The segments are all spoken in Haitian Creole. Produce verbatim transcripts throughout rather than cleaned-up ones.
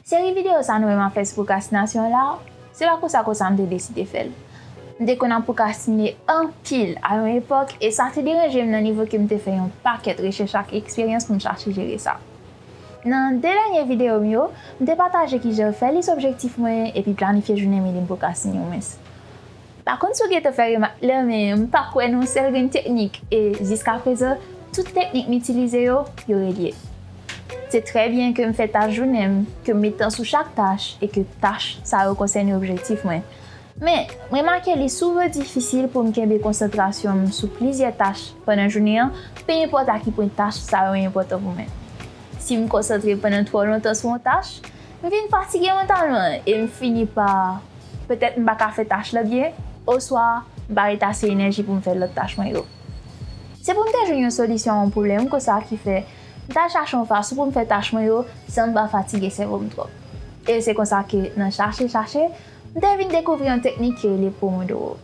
Seri videyo sa nou wè m ap fè sou pwokrastinasyon la, se pa konsa konsa m te deside fè l. M te konn ap pwokrastine anpil a yon epòk, e sa te deranje m nan nivo ke m te fè yon pakèt rechèch ak eksperyans pou m chache jere sa. Nan de dènye videyo m yo, m te pataje kijan fè lis objektif mwen epi planifye jounen m ede m pwokrastine mwens. Pa konn si w gentan fè remak la, men m pa kwè nan yon sèl grenn teknik, e jiskaprezan, tout teknik m itilize yo, yo relye. Se trè byen ke m fè tach jounen m, ke m met tan sou chak tach, e ke tach sa yo konsène objektif mwen. Men, m remake li souvan difisil pou m kenbe konsantrasyon m sou plizyè tach pandan jounen an, pe enpòt a ki pwen tach sa yo enpòtan pou mwen. Si m konsantre pandan twò lontan sou yon tach, m vin fatige mantalman e m fini pa, petèt m pa ka fè tach la byen, oswa m pa ret ase enèji pou m fè lòt tach mwen yo. Se pou m te jwenn yon solisyon a yon pwoblèm konsa ki fè m t al chache yon fason pou m fè tach mwen yo san m pa fatige sèvo m twòp. E se konsa ke nan chache, chache, m te vin dekouvri yon teknik ki rele Pomodoro.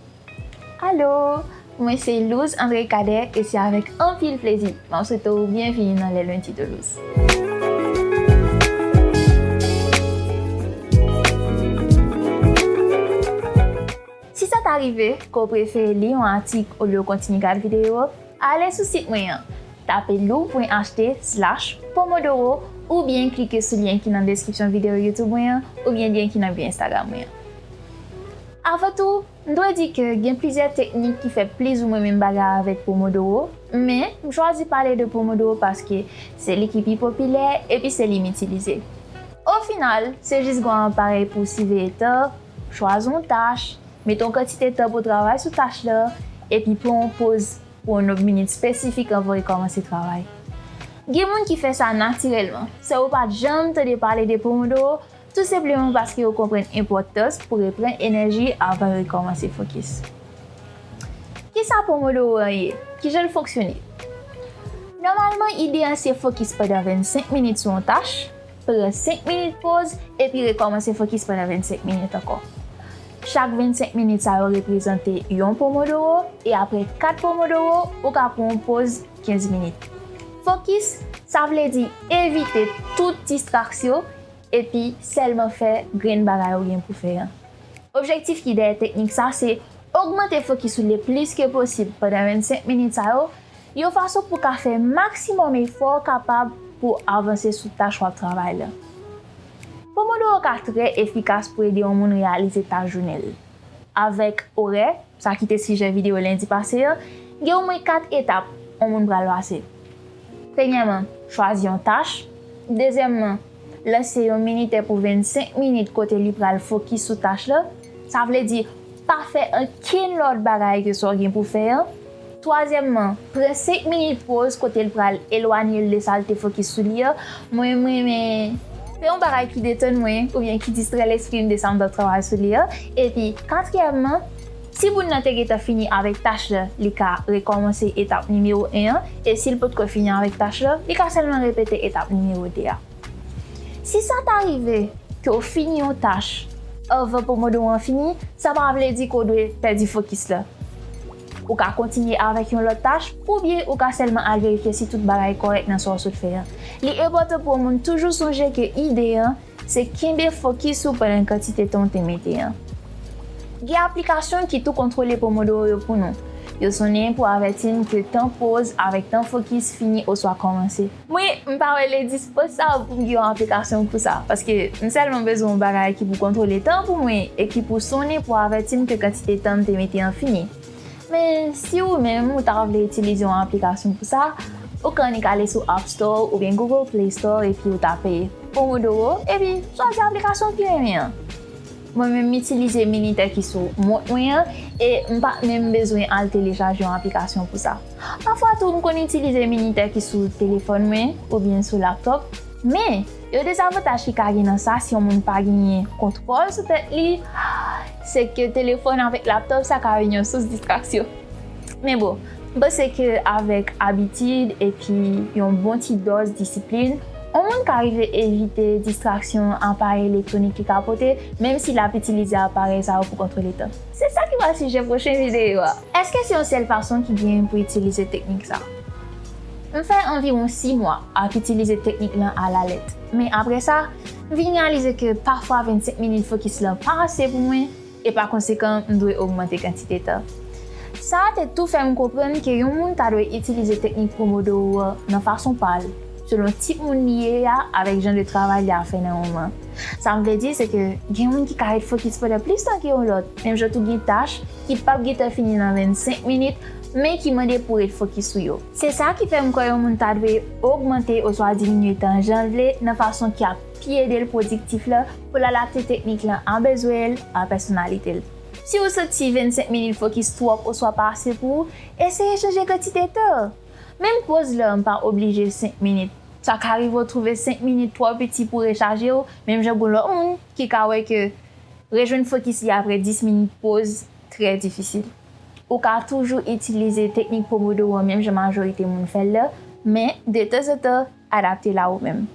Alo, mwen se Louse André Cadet e se avèk anpil plezi m ap swete w byenvini nan Les Lundis de Louse. Si sa ta rive ke w prefere li yon atik olye w kontinye gad videyo, ale sou sit mwen an, tape louvre pwen h t slash pomodoro oubyen klike sou lyen ki nan deskripsyon videyo YouTube mwen an oubyen lyen ki nan bio Instagram mwen an. Avan tou, m dwe di ke gen plizyè teknik ki fè plizoumwen menm bagay avèk Pomodoro, men m chwazi pale de Pomodoro paske se li ki pi popilè epi se li m itilize. Ofinal, se jis gen yon aparèy pou w siveye tan, chwazi yon tach, mete yon kantite tan pou w travay sou tach la, epi pran yon poz pou yon nonb minit espesifik anvan w rekòmanse travay. Gen moun ki fè sa natirèlman, san yo pa t janm tande pale de Pomodoro, tou senpleman paske yo konprann enpòtans pou reprann enèji avan yo rekòmanse fokis. Kisa Pomodoro an ye? Kijan l fonksyone? Nòmalman, ide an se fokis pandan vennsenk minit sou yon tach, pran senk minit poz, epi rekòmanse fokis pandan vennsenk minit ankò. Chak vennsenk minit sa yo reprezante yon Pomodoro, e apre kat Pomodoro, ou ka pran yon poz kenz minit. Fokis, sa vle di evite tout distraksyon, epi sèlman fè grenn bagay ou gen pou fè an. Objektif ki dèyè teknik sa se ogmante fokis ou le plis ke posib pandan vennsenk minit sa yo, yon fason pou w ka fè maksimòm efò w kapab pou w avanse sou tach w ap travay la. Pomodoro ka trè efikas pou ede yon moun reyalize tach jounen l. Avèk orè, sa ki te sijè videyo lendi pase an, gen omwen kat etap yon moun pral pase. Premyèman, chwazi yon tach. Dezyèmman, lanse yon minitè pou vennsenk minit kote li pral fokis sou tach la. Sa vle di, pa fè ankenn lòt bagay ke sa w gen pou fè an. Twazyèmman, pran senk minit poz kote l pral elwanye l de sa l te fokis sou li an. Mwen, m renmen fè yon bagay ki detann mwen oubyen ki distrè lespri m de sa m t ap travay sou li an. Epi, katriyèmman, si moun nan te gentan fini avèk tach la, li ka rekòmanse etap nimewo en an, e si l potko fini avèk tach la, li ka sèlman repete etap nimewo de a. Si sa ta rive ke w fini yon tach anvan Pomodoro an fini, sa pa vle di ke w dwe pèdi fokis la. Ou ka kontinye avèk yon lòt tach, oubyen ou ka sèlman al verifye si tout bagay kòrèk nan sa w sot fè an. Li enpòtan pou yon moun toujou sonje ke ide an se kenbe fokis ou pandan kantite tan w te mete an. Gen aplikasyon ki tou kontwole Pomodoro yo pou nou. Yo sonnen pou avèti n ke tan poz avèk tan fokis fini oswa kòmanse. Mwen, m pa wè lendis posib pou m gen yon aplikasyon pou sa, paske m sèlman bezwen yon bagay ki pou kontwole tan pou mwen e ki pou sonnen pou avèti m ke kantite tan m te mete an fini. Men, si ou menm ou ta vle itilize yon aplikasyon pou sa, ou ka annik ale sou App Store oubyen Google Play Store epi ou tape Pomodoro, epi chwazi aplikasyon w pi renmen an. Mwen menm, m itilize minitè ki sou mont mwen an, e m pa t menm bezwen al telechaje yon aplikasyon pou sa. Pafwa tou, m konn itilize minitè ki sou telefòn mwen oubyen sou laptòp, men, yon dezavantaj ki ka gen nan sa, si yon moun pa genyen kontwòl sou tèt li, se ke telefòn avèk laptòp sa ka vin yon sous distraksyon. Men bon, m panse ke avèk abitid epi yon bon ti dòz disiplin, yon moun ka rive evite distraksyon aparèy elektwonik li ka pote, menm si l ap itilize aparèy sa yo pou kontwole tan. Se sa ki pral sijè pwochen videyo a. Èske se yon sèl fason ki genyen pou itilize teknik sa? M fè anviwon sis mwa ap itilize teknik lan alalèt, men apre sa, m vin reyalize ke pafwa vennsenk minit fokis lan pa ase pou mwen, e pa konsekan, m dwe ogmante kantite tan. Sa a te tou fè m konprann ke yon moun ta dwe itilize teknik Pomodoro an nan fason pa l, selon tip moun li ye a avèk jan de travay li ap fè nan moman. Sa m vle di, se ke gen moun ki ka ret fokis pandan plis tan ke yon lòt, menm jan tou gen tach ki p ap gentan fini nan vennsenk minit, men ki mande pou w ret fokis sou yo. Se sa ki fè m kwè yon moun ta dwe ogmante oswa diminye tan jan l vle nan fason ki ap pi ede l pwodiktif la pou l adapte teknik lan a bezwen l, a pèsonalite l. Si w santi vennsenk minit fokis twòp oswa pa ase pou ou, eseye chanje kantite tan. Menm poz lan pa oblije senk minit. Sa ka rive w twouve senk minit twò piti pou rechaje w, menm jan gon lòt moun ki ka wè ke rejwenn fokis li apre dis minit poz trè difisil. Ou ka toujou itilize teknik Pomodoro an menm jan majorite moun fè l la, men detanzantan, adapte l a ou menm.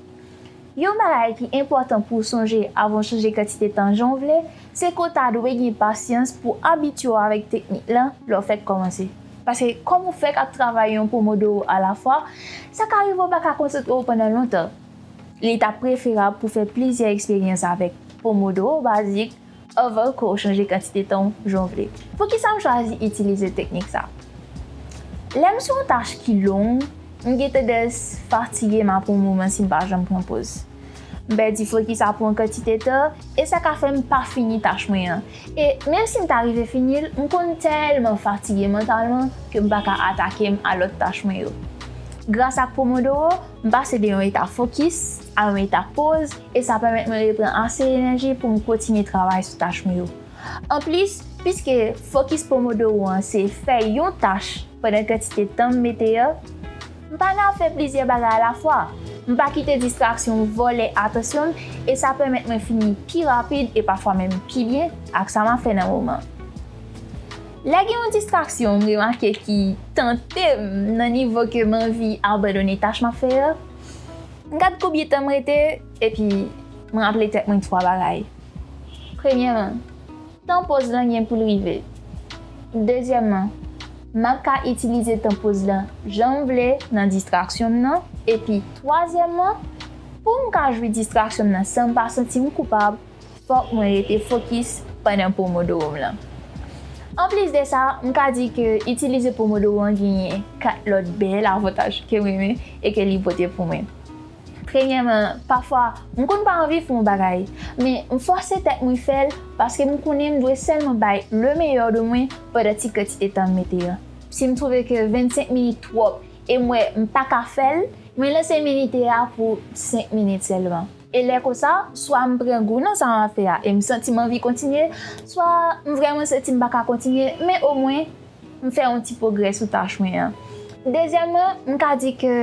Yon bagay ki enpòtan pou w sonje avan w chanje kantite tan jan w vle, se ke w ta dwe gen pasyans pou w abitye w avèk teknik lan lè w fèk kòmanse. Paske kòm ou fèk ap travay yon Pomodoro alafwa, sa ka rive w pa ka konsantre w pandan lontan. Li t ap preferab pou w fè plizyè eksperyans avèk Pomodoro bazik anvan ke w chanje kantite tan w jan w vle. Poukisa m chwazi itilize teknik sa? Lè m sou yon tach ki long, m gen tandans fatige m apre yon moman si m pa janm pran poz. M pèdi fokis apre yon kantite tan, e sa ka fè m pa fini tach mwen an. E menm si m ta rive fini l, m konn tèlman fatige mantalman ke m pa ka atake m a lòt tach mwen yo. Gras ak Pomodoro, m pase de yon eta fokis a yon eta poz, e sa pèmèt mwen reprann ase enèji pou m kontinye travay sou tach mwen yo. Anplis, piske fokis Pomodoro an se fè yon tach pandan kantite tan m mete a, m pa nan ap fè plizyè bagay alafwa. M pa kite distraksyon vòlè atansyon m, e sa pèmèt mwen fini pi rapid e pafwa menm pi byen ak sa m ap fè nan moman. Lè gen yon distraksyon m remake ki tante m nan nivo ke m anvi abandone tach m ap fè a, m gad konbyen tan m rete, epi m raple tèt mwen twa bagay. Premyèman, tan poz lan gen pou l rive. Dezyèmman, m ap ka itilize tan poz lan jan m vle nan distraksyon m nan. Epi twazyèmman, pou m ka jwi distraksyon m nan san m pa santi m koupab, fòk mwen rete fokis pandan Pomodoro m lan. Anplis de sa, m ka di ke itilize Pomodoro an genyen kat lòt bèl avantaj ke m renmen e ke li pote pou mwen. Premyèman, pafwa, m konn pa anvi fè yon bagay, men m fòse tèt mwen fè l paske m konnen m dwe sèlman bay le meilleur de mwen pandan ti kantite tan m mete an. Si m twouve ke vennsenk minit twòp e m wè m pa ka fè l, mwen lanse menite a pou senk minit sèlman. E lè konsa, swa m pran gou nan sa m ap fè a e m santi m anvi kontinye, swa m vrèman santi m pa ka kontinye, men omwen, m fè yon ti pwogrè sou tach mwen an. Dezyèmman, m ka di ke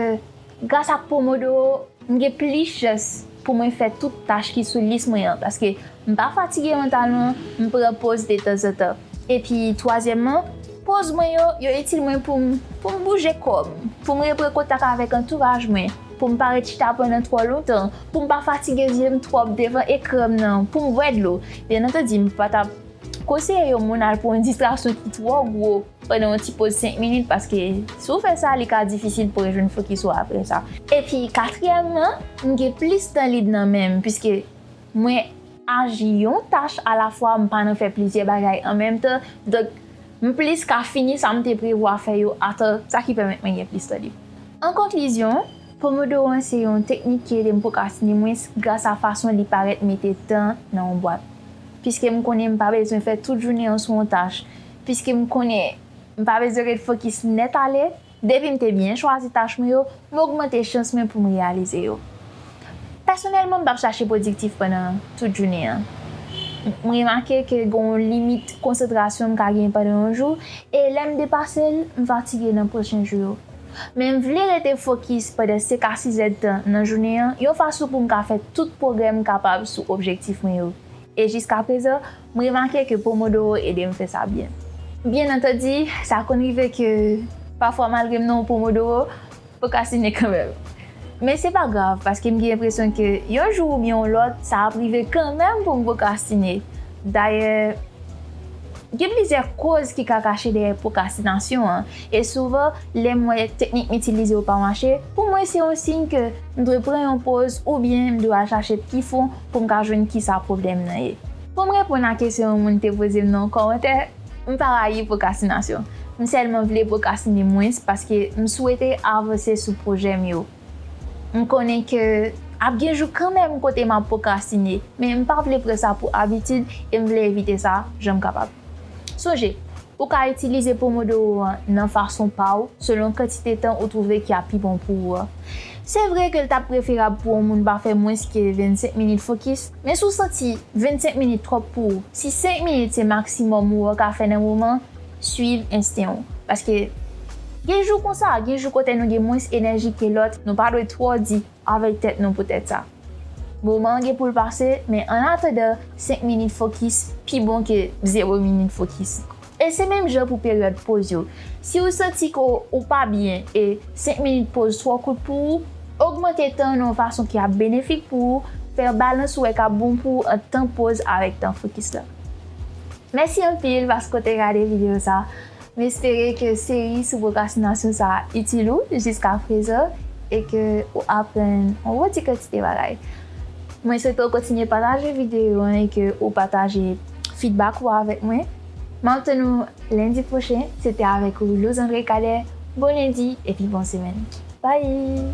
gras ak Pomodoro, m gen plis chans pou mwen fè tout tach ki sou lis mwen an, paske m pa fatige mantalman, m pran poz detanzantan. Epi, twazyèmman, poz mwen yo, yo itil mwen pou m, pou m bouje kò m, pou m repran kontak avèk antouraj mwen, pou m pa ret chita pandan twò lontan, pou m pa fatige zye m twòp devan ekran m nan, pou m bwè dlo. Byen antandi, m pa t ap konseye yon moun al pran yon distraksyon ki twò gwo pandan yon ti poz senk minit, paske si w fè sa, li ka difisil pou w rejwenn fokis ou apre sa. Epi, katriyèmman, m gen plis tan lib nan men m, piske mwen aji yon tach alafwa, m pa nan fè plizyè bagay an menm tan. Donk, m plis ka fini sa m te prevwa fè yo atan, sa ki pèmèt mwen gen plis tan lib. An konklizyon, Pomodoro an se yon teknik ki ede m pwokrastine mwens gras a fason li parèt mete tan nan yon bwat. Piske m konnen m pa bezwen fè tout jounen an sou yon tach, piske m konnen m pa bezwen ret fokis nèt ale, depi m te byen chwazi tach mwen yo, m ogmante chans mwen pou m reyalize yo. Pèsonèlman, m p ap chache pwodiktif pandan tout jounen an. M remake ke gen yon limit konsantrasyon m ka genyen pandan yon jou, e lè m depase l, m fatige nan pwochen jou yo. Men m vle rete fokis pandan senk a sis èdtan nan jounen an, yon fason pou m ka fè tout pwogrè m kapab sou objektif mwen yo. E jiskaprezan, m remake ke Pomodoro ede m fè sa byen. Byen antandi, sa konn rive ke pafwa, malgre m nan yon Pomodoro, pwokrastine kanmenm. Men se pa grav, paske m gen enpresyon ke yon jou oubyen yon lòt, sa ap rive kanmenm pou m pwokrastine. Dayè, Gen plizyè koz ki ka kache dèyè pwokrastinasyon an, e souvan, lè m wè teknik m itilize yo pa mache, pou mwen se yon siy ke m dwe pran yon poz oubyen m dwe al chache pi fon pou m ka jwenn kisa pwoblèm nan ye. Pou m reponn a kesyon yon moun te poze m nan yon kòmantè, m pa rayi pwokrastinasyon. M sèlman vle pwokrastine mwens paske m swete avanse sou pwojè m yo. M konnen ke ap gen jou kanmenm kote m ap pwokrastine, men m pa vle pran sa pou abitid e m vle evite sa jan m kapab. Sonje, ou ka itilize Pomodoro an nan fason pa w, selon kantite tan ou twouve ki ap pi bon pou ou an. Se vre ke l t ap preferab pou yon moun pa fè mwens ke vennsenk minit fokis, men si w santi vennsenk minit twòp pou ou, si senk minit se maksimòm ou an ka fè nan moman, swiv ensten w. Paske gen jou konsa, gen jou kote nou gen mwens enèji ke lòt, nou pa dwe twò di avèk tèt nou poutèt sa. Moman an gen pou l pase, men annatandan, senk minit fokis pi bon ke zewo minit fokis. E se menm jan pou peryòd poz yo. Si w santi ke w pa byen e senk minit poz twò kout pou ou, ogmante tan nan yon fason ki ap benefik pou ou, fè yon balans ou wè k ap bon pou ou ant tan poz avèk tan fokis la. Mèsi anpil paske w te gade videyo sa. M espere ke seri sou pwokrastinasyon sa a itil ou jiskaprezan e ke ou aprann yon bon ti kantite bagay. Mwen swete w kontinye pataje videyo an e ke ou pataje feedback ou avèk mwen. M ap tann ou lendi pwochen. Se te avèk ou Louzandre Cadet. Bon lendi epi bon semèn. Bye!